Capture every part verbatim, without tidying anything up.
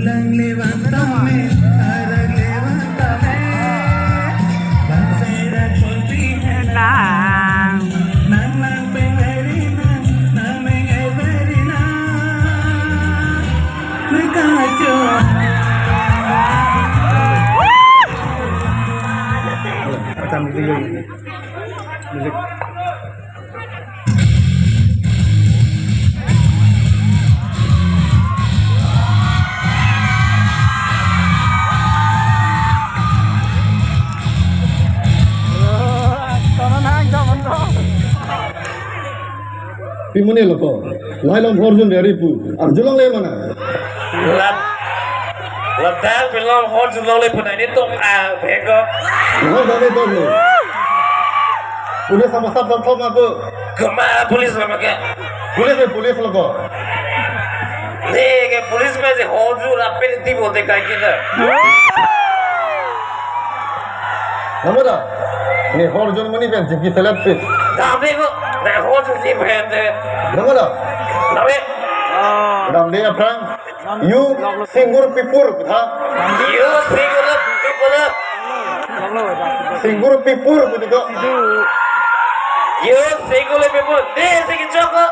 Lang levantame, arak levantame. Bangsa ira chonpi henlang. Nang lang peng eri nang, nang meng eri nang. Mekacho. Atam video. Music. Pi monit lo ko. Lahai along hor jun dari pu. Arjulong le mana? Lat. Ladak belong hor jun longle pu nai ni tok a bego. Hor dari tok lo. Police sama sap sap thom apu. Kema police lo maka. Police le police lo ko. Ne ke police me je hor jun rapel ti bote kai kita. Namo da? Ne hor jun mani pen jiki selet pe. Dam de ko. Ne hor jun si pen de. Namo da? Dam de. Dam de aphrang. You single people, ha? You single people. Single people, betul ko? You single people. Dei, sigi choko.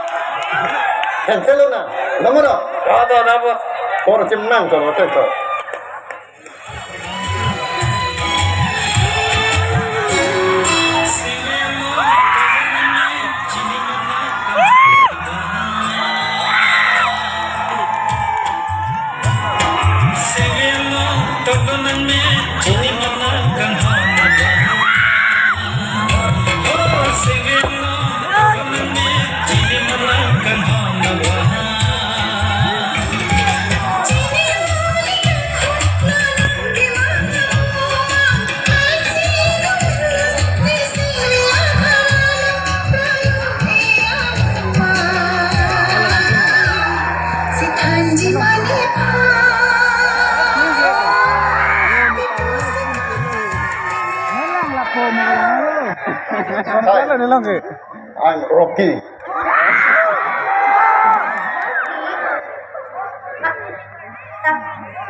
Cancel na. Namo da? Ada, ada. Por chimnang, choro, choro. Hi. I'm Rocky.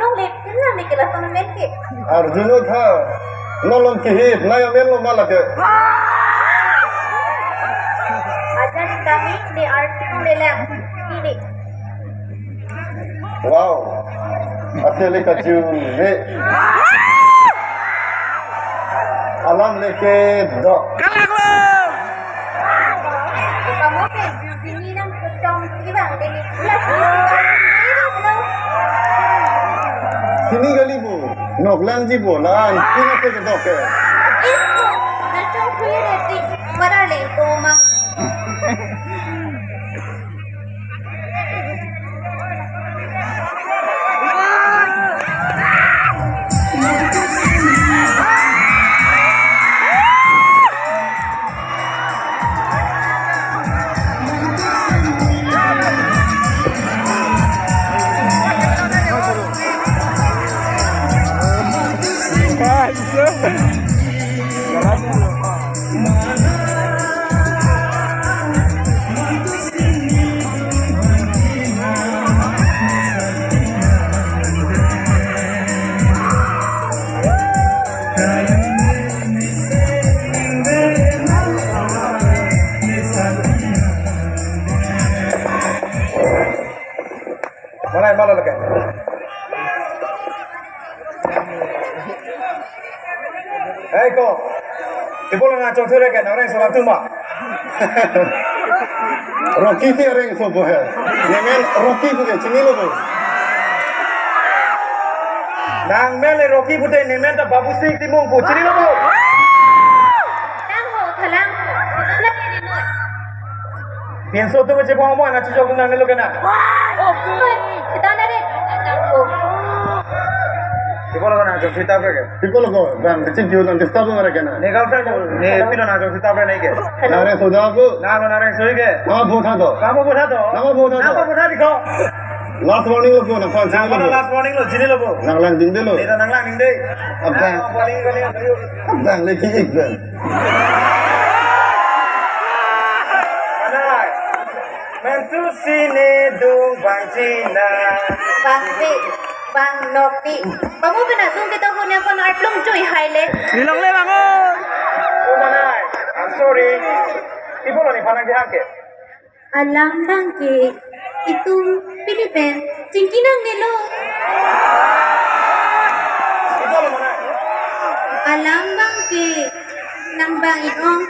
Nongle, pinlang ne kelas tournament ke? Arjuno tha. Nolong kihip, nai amen lo ma lake. Ajan kami ne arti nongle lang. Ini. Wow. Asli kacung. Eh. Alam leke dok. Kalang lo. Kamu ke sini nang ketong sini bang, deni. Sini kali bu, nok lang ji bu, lang, sini ke kedok ke. Itu, nang tong kuya deti, marale, toma. Malai, malai lagi. Hei ko, ipo lo nang chongthu re ke, nang reng so atum ma. Rocky si reng so bo he. Nemen Rocky pu ke, chinilo bo. Nang men le Rocky pute, nemen ta Babu Singh Timung pu, chinilo bo. Nang ho, thalang. Pinso tu macam apa, anak cucu aku nang nelo kena. Oh, kita na rin. Ipo lo nang chongthu tap re ke? Ipo lo ko, bang, kecil jiu nang disturb mereka na. Ne girlfriend, ne pino nang chongthu tap re nai ke? Nang reng so da ko. Nang lo nang reng so ke? Nama botha to? Nama botha to? Nama botha to? Nama botha di ko? Last warning lo ko, nang fan. Nang sini lo ko. Last warning lo, sini lo ko. Nang lang ding de lo. Neta nang lang ding de. Abang. Nang warning, warning, warning. Abang lagi ik bang. Anai. Mentu sini dung bang Cina. Bang Pi. Bang nokti. Pamu pen atum ketok hon yang kono arplung jui hai le. Nilong le bang o. Oh, manai. I'm sorry. People on the panang dihake. Alam bang ke itum pini pen chingki nangnelo. People on, manai. Alam bang ke nang bang ik ong.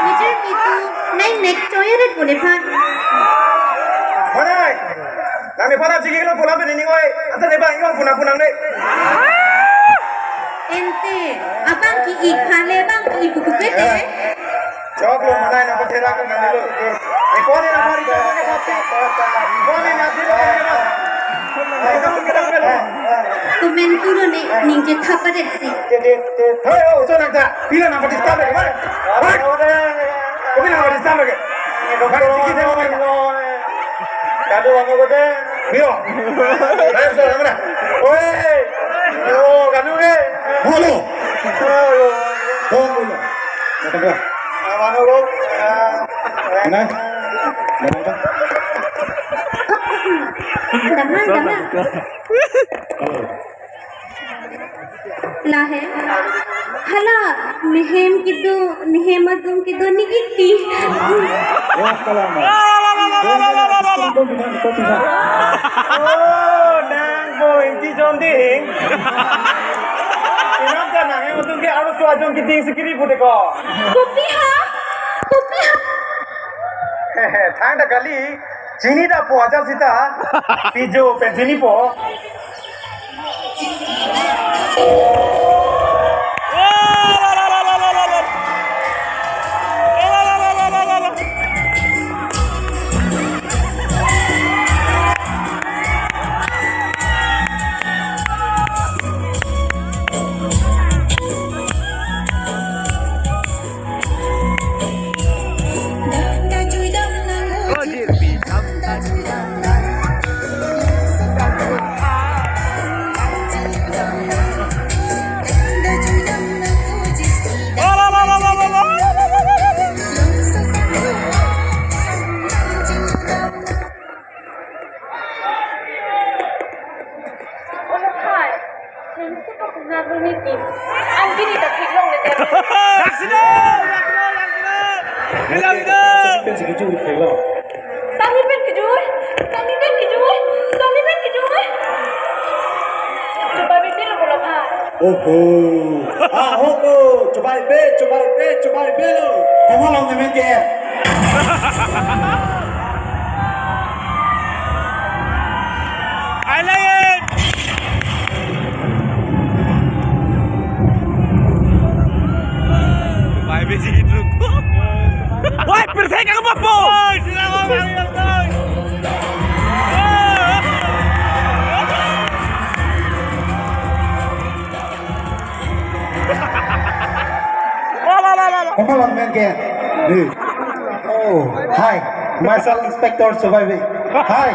Mijir mitu nang nek choyeret pune phan. Manai. Nang ni phan chingki lo pula pen ini oi. Anta ne bang ik ong puna puna ne. Ente, abang ke ik phan le bang ke ik kuku pete. Chok lo, manai nang pathera ko nang lo. Eh, kone nang mari ko nang kapte. Kone nang dilo nang. Komen kulo ne ningje thapa det si. Hei, oh, so nang ta. Pila nang pati stop lagi, mana? Hei. Kami nang pati stop lagi. Kami sigi deh, mana? Kadu ano ko deh. Bio. Ayo, so, mana? Oi. Oh, kadu ke. Halo. Oh, yo. Halo. Kata dia. Mano ko. Mana? Mana? Damang, damang. Lahe. Hala, nehem kedo, nehem atum kedo ni iti. Wah, kalang. Oh, nang bo inti jonding. Inam ta nanghem atum ke arloso ajong keding si kiri pute ko. Kopi ha? Kopi ha? Hehe, thang ta kali. Chini ta po aja sita. Pijo pen chini po. Olo hai, nang si ko kuna duni ti. An bini ta thik long le te. Daksino, daksino, daksino. Bilang itu. Sami pen si kejui, thik long. Sami pen kejui, sami pen kejui, sami pen kejui. Coba bibi lo bola hai. Oho. Ah, ho, ho. Coba ibe, coba ibe, coba ibe lo. Kamu long nemen ke. I like it. Bye, busy truk. Why, perfect ang bapo? Kamu long nemen ke. Oh, hi. Myself Inspector Surviving. Hi.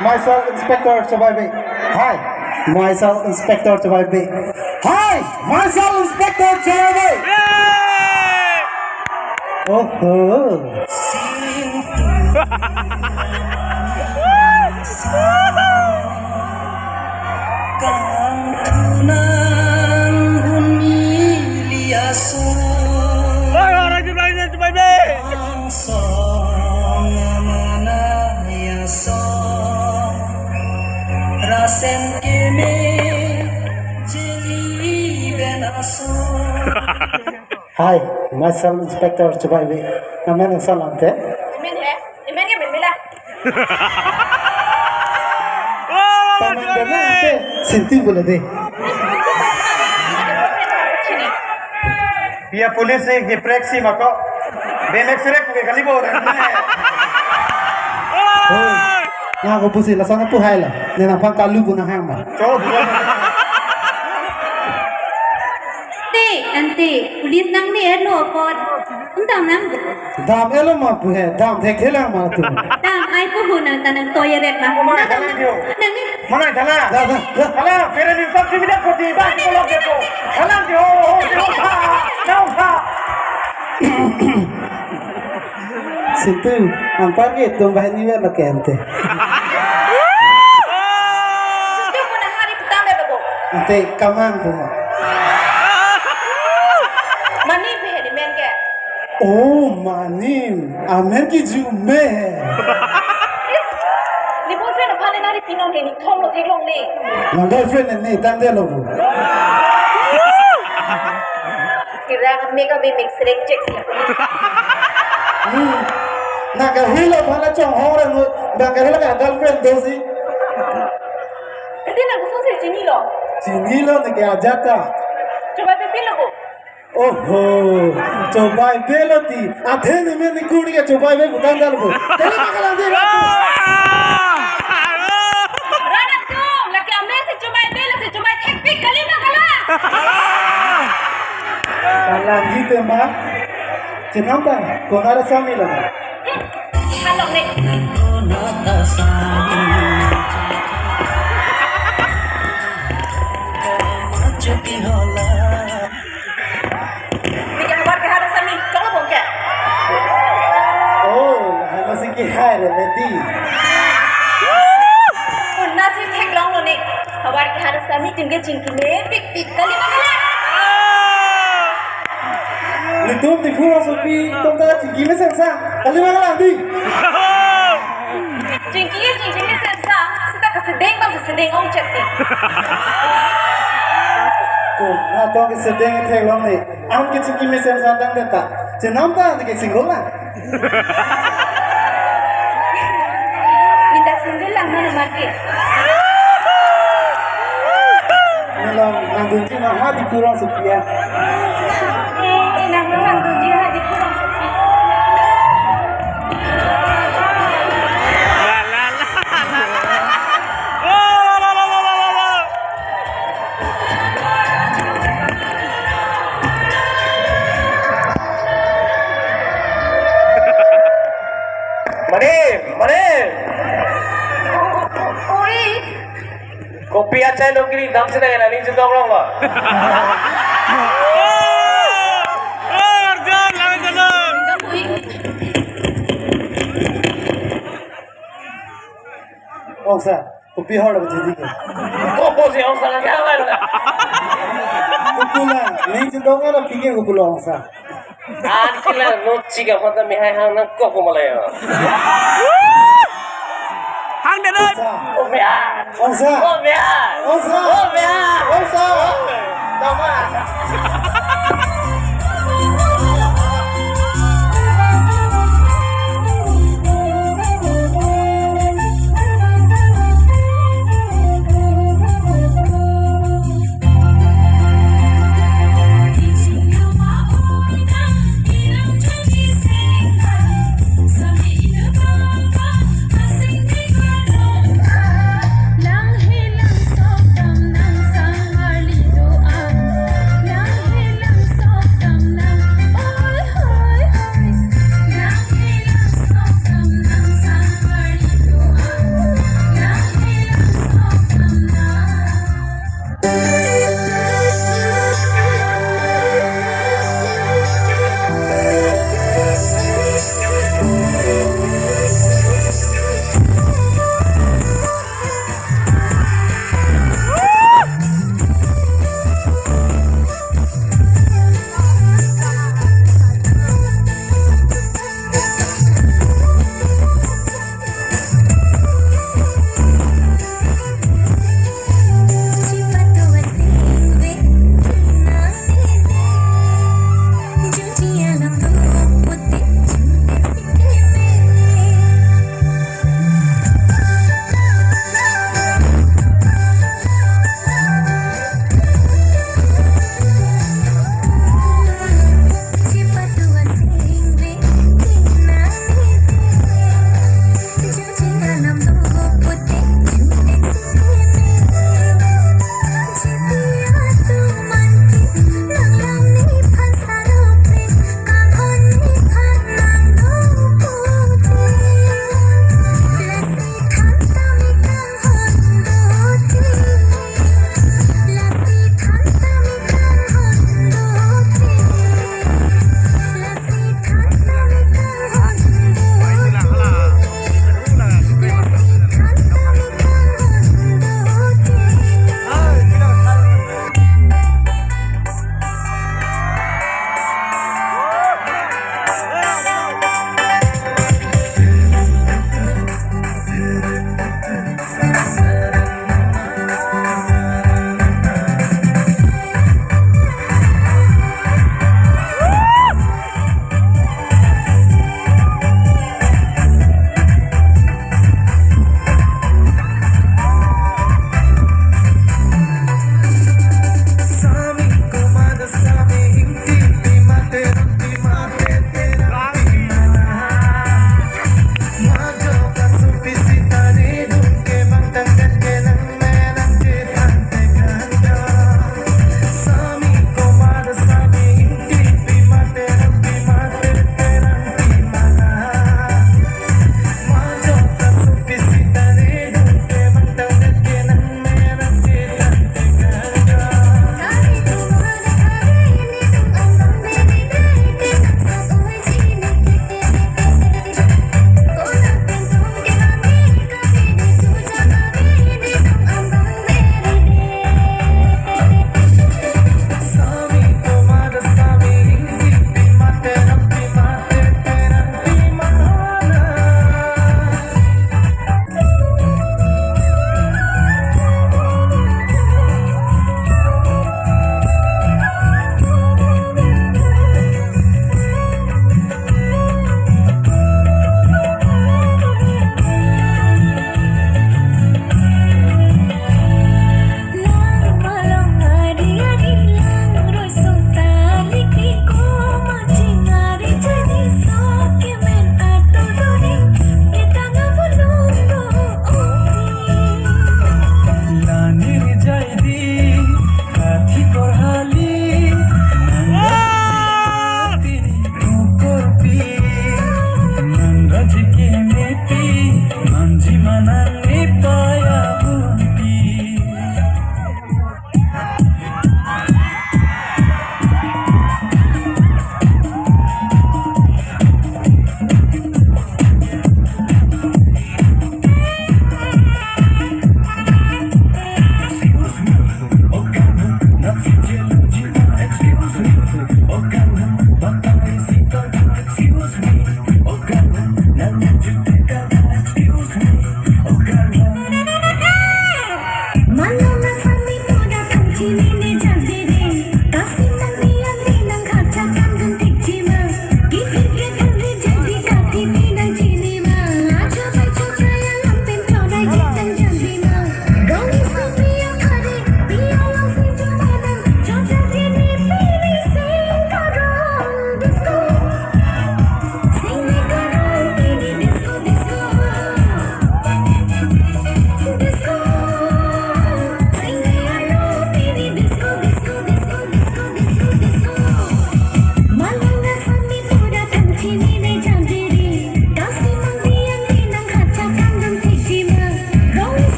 Myself Inspector Surviving. Hi. Myself Inspector Surviving. Hi. Myself Inspector Surviving. Oho. Kang tunang huni liaso. Oi, orang jumlah ini cuma be. Angsong amana yaso. Rasen keme jeli ben aso. Hi, myself Inspector Chubai Bey. Namen asal ante? Nemen he? Nemen ke memela. Wah, wah, wah, Taman dona ante, sinti bula de. Pia police si diprek si mako. Bemek sirek ke kali bo. Wah, wah, wah. Hoi. Nangkopusi lason apu hai la. Nena pang kalu bu nang hang ma. Cholo bu. Te, ante, police nangne-etlo apot. Undam nang. Dam-etlo ma pu he, dam thekthelang ma tu. Dam ai pu hu nang ta nang toyeret ma. Manai thalang dio. Nang ni. Manai thalang. Da, da, da. Thalang, pere ni sab simidak koti, ba, kolok kepo. Thalang dio, ho, dio, tha, nau tha. Sintu, anpar ke tum bahini ver lo ke ante. Ante kamang puma. Mani pe hedi men ke. Oh, mani. Amen ke Jume he. Ni boyfriend aphan nari pinon hedi thom lo theklong ni. Na boyfriend ni tangte lo bu. Kira make up mix reject ya. Hmm. Na kahelo phala chong hong rang, na kahelo ka girlfriend dosi. Kati na kusung se chinilo. Chinilo neke ajat ta. Chobai pe pilo ko. Oho. Chobai pilo ti. Athe ni men ni kuri ke chobai pe bukan dal ko. Kali makalang di. Rana tu, laki ame se chobai pilo se chobai thek pi kali makalang. Kalang di tema. Chenam ta, konat asami lo. Halok ni. Neke havar ke havar asami, cholo bong ke. Oh, hana si ke hai re meti. Unna si theklong lo ni. Havar ke havar asami tin ke chingki mepik pik kali makalang. Netum Diphu asopi tong ta chingki mesen sa. Kali makalang di. Chingki, chingki mesen sa. Sita kasedeng bang sedeng ong chet ni. Ko, na tong ke sedeng theklong ni. An ke chingki mesen sa tangdet ta. Chenam ta neke single lang. Nita single lang mana mati. Nang nangdunji ma ha Diphu arongsopi ya. Nang nangdunji ha Diphu arongsopi. Mane, mane. Oi. Kopi achai lo kiri dam sida kena ning chutong rong lo. Oi. Ongsa, kopi hor lo jadi ke. Kopi si ongsa lagi apa lo? Kupula, ning chutong lo pike kupula ongsa. An kila no chika pata mi hai hang nang kok ko malaya. Hang dada. Ongsa. Oh, mia. Ongsa. Oh, mia. Ongsa. Oh, mia. Ongsa. Tama.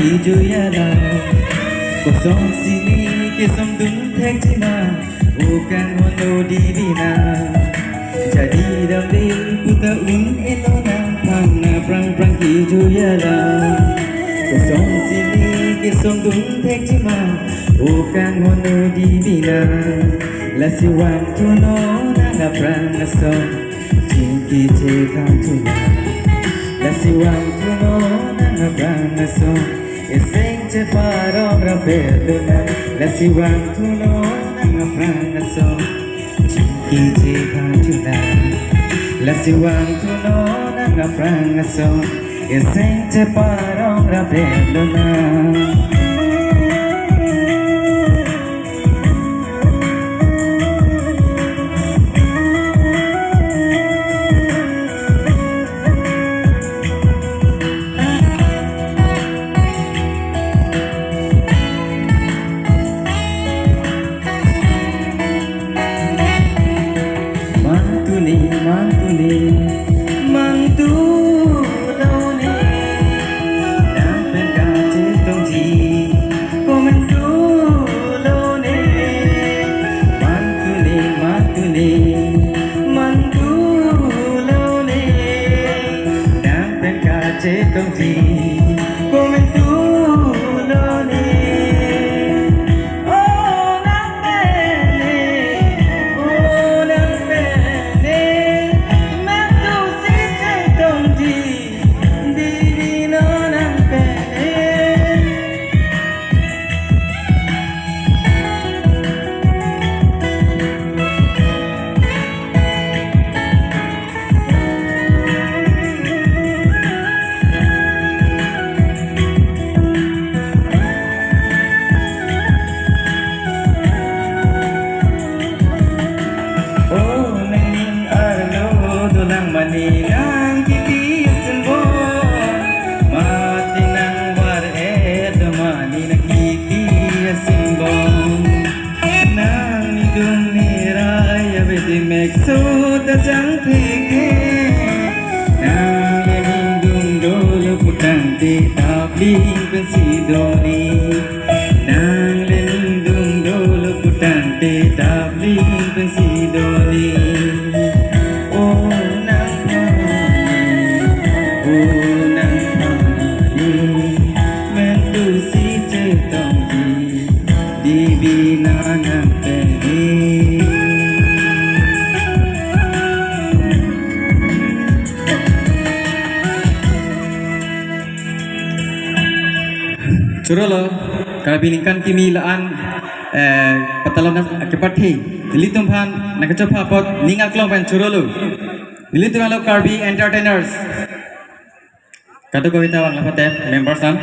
Ijuya la, kosonsi ne kesongdun thekji ma, o kanghon o Dibina. Jadi damde puta un-e non nang aphrang aphrang ijuya la. Kosonsi ne kesongdun thekji ma, o kanghon o Dibina. Lasi vangthu non nang aphrang asong, chingki chethang thunon. Lasi vangthu non nang aphrang asong, eseng cheparong rapet lonang. Lasi vangthu non nang aphrang asong, chingki chethang thunon. Lasi vangthu non nang aphrang asong, eseng cheparong rapet lonang. Mangtune, mangtune, mangtulone, nang pen kachetongji, ko mangtulone. Mangtune, mangtune, mangtulone, nang pen kachetongji, ko mangtulone. O nang pen ne, o nang pen ne, mangtusi chetongji, Dibina nang pen ne. O nangning arlo dolang mane nang kiki simbon, mati nang var-et do mane nang kiki simbon. Nangning dung nerai ave te mek so ta jang theke. Nangle ning dung dolo putangte tabling pensi doni. Nangle ning dung dolo putangte tabling pensi doni. O nang pani, o nang pani, mangtusi chetongji, Dibina nang pen ne. Chorolo, Karbi Ningkan Kimi la-an, eh, patalon kepathi, nelitum aphan nangkachopha apot ning aklong pen chorolo. Nelitum alo Karbi Entertainers. Kadokave ta vang lapu te members an.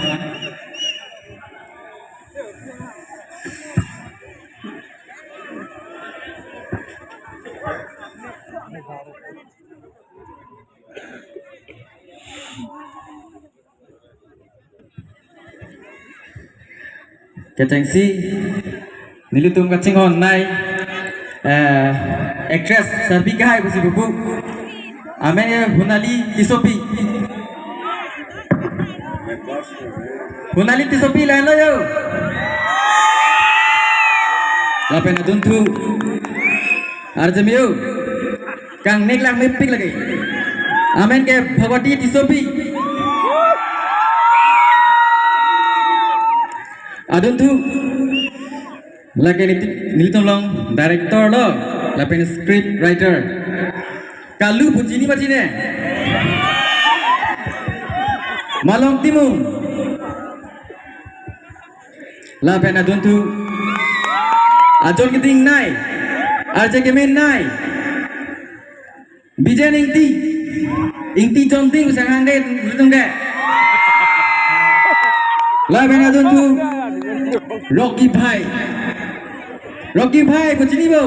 Kechengsi nelitum kachinghon nei, eh, actress Sarpi Kehai pusi pupu. Amen ke Hunali Tissopi. Hunali Tissopi lahenlo yo. Lapen adunthu. Arjamyo. Kangnek lang mepik lagi. Amen ke Bhagwati Tissopi. Adunthu. Lake niti-, nelitum along director lo, lapen script writer. Kalu pu chini ma chine? Malong Timung. Lapen adunthu. Ajon keding nei. Arje kemen nei. Bijen Ingti. Ingti Jonding sang hangge nelitum ke. Lapen adunthu Rocky Bhai. Rocky Bhai, pu chini bo?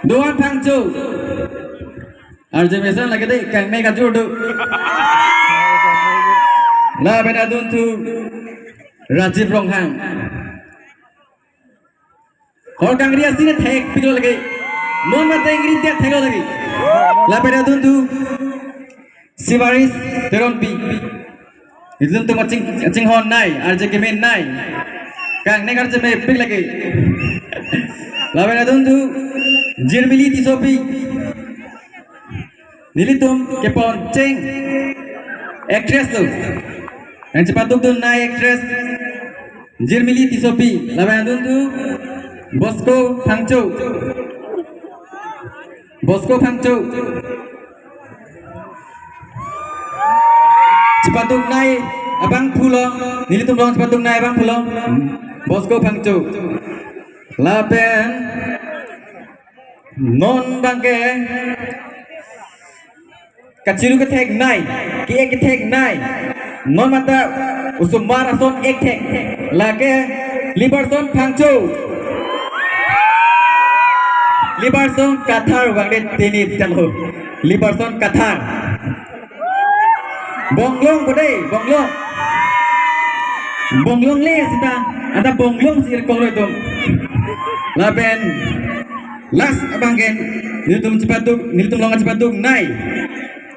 Doan Phangcho. Arje mesen lake de, kangnek ajur do. Lapen adunthu Rajiv Ronghang. Hor kangri asi ne thek pilo lagi. Non mate ingri dia thek lagi. Lapen adunthu Sibaris Teronpi. Nelitum atum aching, achinghon nei, arje kemen nei. Kangnek arje mepik lagi. Lapen adunthu Jirmili Tissopi. Nelitum kepon cheng actress lo. Nangchepadukdun nei actress Jirmili Tissopi. Lapen adunthu Bosco Phangcho. Bosco Phangcho. Chepaduk nei abangphu lo. Nelitum along chepaduk nei abangphu lo. Bosco Phangcho. Lapen non abangke kachiru kethek nei, ke-ek kethek nei. Non mata osomar ason ek thek. Lake Liberson Phangcho. Liberson Kathar bang de tini jalo. Liberson Kathar. Bonglong bode, bonglong. Bonglong le sita, ada bonglong si kong lo itum. Lapen last abangke nelitum chepaduk, nelitum along chepaduk nei.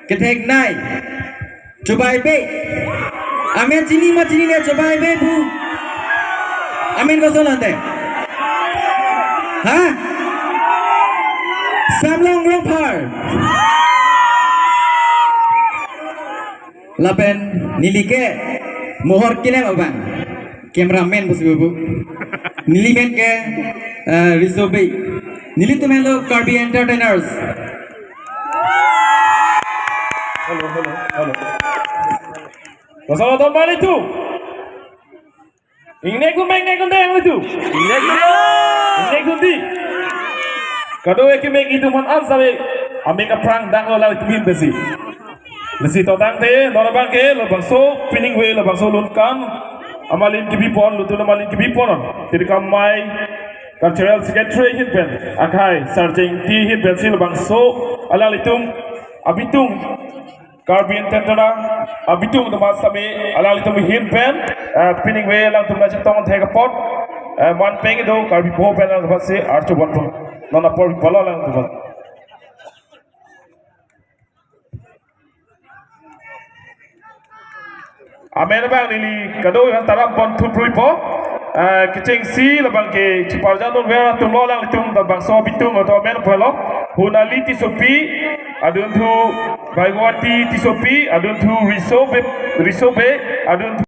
Kethek nei. Chobai Bey. Amen chini ma chinine Chobai Bey pu? Amen koson ante? Ha? Samlang Rongphar. Lapen neli ke mohor kelem abang. Cameraman pusi bubu. Neli men ke, eh, Riso Bey. Nelitum henlo Karbi Entertainers. Hello, hello, hello. Pasal atau mana itu? Ingnek tu, ingnek tu, ingnek tu. Ingnek tu. Ingnek tu di. Kado eki mek itu man an sabe. Amek aphrang dang lo lal kumin besi. Lesi totang te, non abangke, labangso, pinning we, labangso lunkan, amalin kibipon, lutun amalin kibipon, tiri kamai, cultural secretary ahin pen, akhai, sarjeng ti ahin pen si labangso, alanglitum, abitung, Karbi Entertainer, abitung temas kami, alanglitum ahin pen, eh, pinning we, alangtum na chetong thek apot, eh, man peng do, Karbi po pen alangtum si, archu bon pon, non apor palo alangtum. Amen abang neli kado yang taram pon thupruipo. Eh, kechengsi labangke cheparjandun ver atum lo alanglitum labangso abitung atum amen pulo. Hunali Tissopi, adunthu Bhagwati Tissopi, adunthu Riso Bey, Riso Bey, adunthu